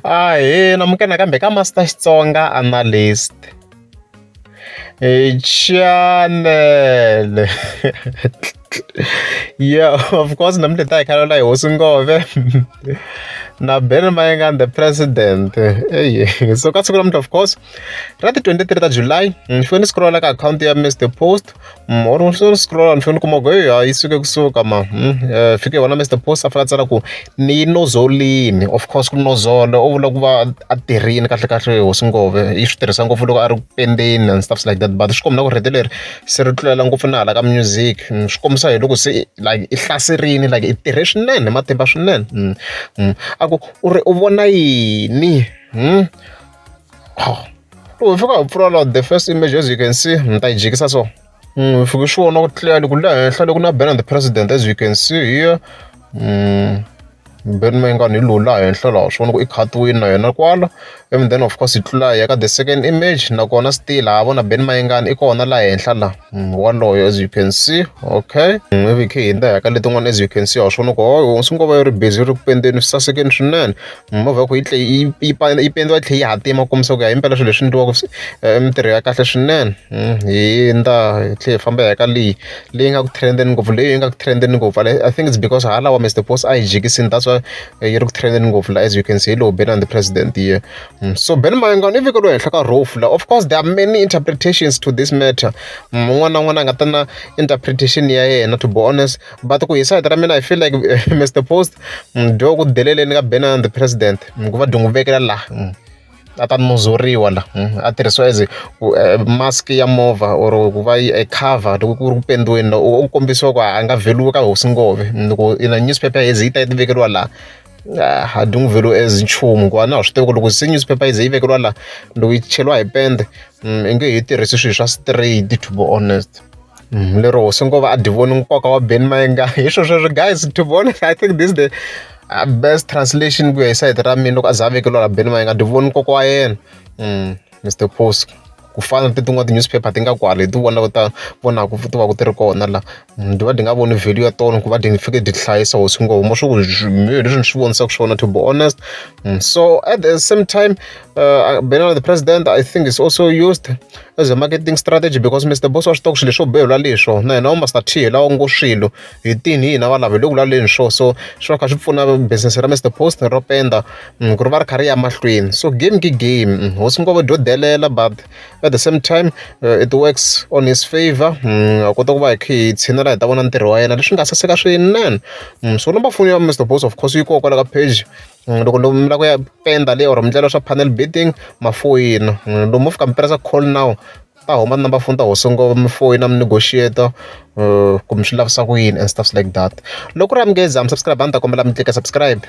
Ahee, namukela nakambe ka Master Xitsonga Analyst channel. Yeah, of course namuntlha hi ta hi khalela hi hosi Ngove na Benny Mayengani the president. Eyi so ka siku namuntlha, of course, ra ti 23 ta July, ni fike ni scrolla ka akhawunti ya Mr Post or ni scrolla ni fike ni kuma ku heyi yi suke kusuka ma fike hi vona Mr Post a fika a tsala ku ni yi nozolini. Of course, ku nozola u vula ku va a tirhini kahle kahle. Hosi Ngove yi swi tirhisa ngopfu loko a ri ku pendeni and stuffs like that, but swi komba na ku rito leri se ri tlulela ngopfu na hala ka music. Swi kombisa hi loko se like i hlaserini, like i tirhe swinene hi matimba swinene. A ku u ri u vona yini? Loko hi fika hi pfula la the first image, as you can see, ni ta yi jikisa so hi fike swi vona ku clearly ku le henhla loko na Benny the President, as you can see here. Benny Mayengani hi lowu laha henhla laha, swi vona ku i khatiwini na yena kwala. And then, of course, hi tlula hi ya ka the second image, nakona still ha vona Benny Mayengani i kona laha henhla laha waloyo, as you can see. Okay, ivi khe hi hundza hi ya ka letin'wana. As you can see, ha swi vona ku hosi Ngove yi ri busy yi ri ku pendeni, swi sasekeni swinene. Movha ya ku yi tlhe yi pendiwa, yi tlhe yi hatima ku kombisa ku ya himpela swilo leswi endliwaka mintirho ya kahle swinene. Hi hundza hi tlhe hi famba hi ya ka leyi leyi nga ku trendeni ngopfu, leyi yi nga ku trendeni ngopfu. I think it's because halawa Mr Post a yi jikisini, that's why yi ri ku trendeni ngopfu la. As you can see, hi lowu Benny and the President here. So Benny Mayengani i vekeriwe henhla ka roof la. Of course, there are many interpretations to this matter. Un'wana na un'wana a nga ta na interpretation ya yena, to be honest, but ku hi side ra mina, I feel like Mr Post dyo ku deleleni ka Benny and the President ku va dyi n'wi vekela laha a ta nozoriwa la, a tirhisiwa as mask ya movha or ku va a cover loko ku ri ku pendiweni, u kombisiwa ku a nga vheliwi ka hosi Ngove. Loko ina newspaper yi ze yi ta yi vekeriwa laha, a dyi n'wi vheliwi as nchumu, hikuva na ha swi tivi ku loko se newspaper yi ze yi vekeriwa laha, loko yi cheriwa hi pende, i nge he tirhisi swilo swa straight, to be honest. Lero hosi Ngove a dyi voni nkoka wa Benny Mayengani hi swo sweswo. Guys, to be honest, I think this is the best translation ku ya hi sayiti ra mina. Loko a za a vekeriwa la Benny Mayengani, dyi voni nkoka wa yena Mr Post, ku fana na tin'wana ti-newspaper ti nga kwale hi ti vonaka ta vonaka ti va ku ti ri kona la, dyi va dyi nga voni value ya tona ku va dyi fike dyi hlayisa hosi Ngove mo swo ku mehe leswi ni swi vonisaka swona, to be honest. So at the same time, Benny the President, I think, is also used as a marketing strategy because Mr Boss wa swi tiva ku swilo leswo biha leswo na hina Master T hi lawa ngo swilo hi tini hina valava hi le ku vulavuleni swo, so swi va kha swi pfuna business ra Mr Post ro penda ku ri va ri kha ri ya mahlweni. So game ki game, hosi Ngove dyo delela, but at the same time, it works on his favor. A kota ku va hi kha hi tshinela hi ta vona ntirho wa yena leswi nga saseka swinene. So number foni ya Mr Post, of course, yi kona kwala ka page. Loko mi lava ku ya penda leyi or mi ndlela swa panel beating, ma foyina. Loko mo fika mi pressa "call now", ta huma number phone ta hosi Ngove, mi foyina, mi negotiate kumbe swi lavisa ku yini and stuffs like that. Loko ku ri a mi nge za mi subscribe, a ni ta kombela mi tlika subscribe.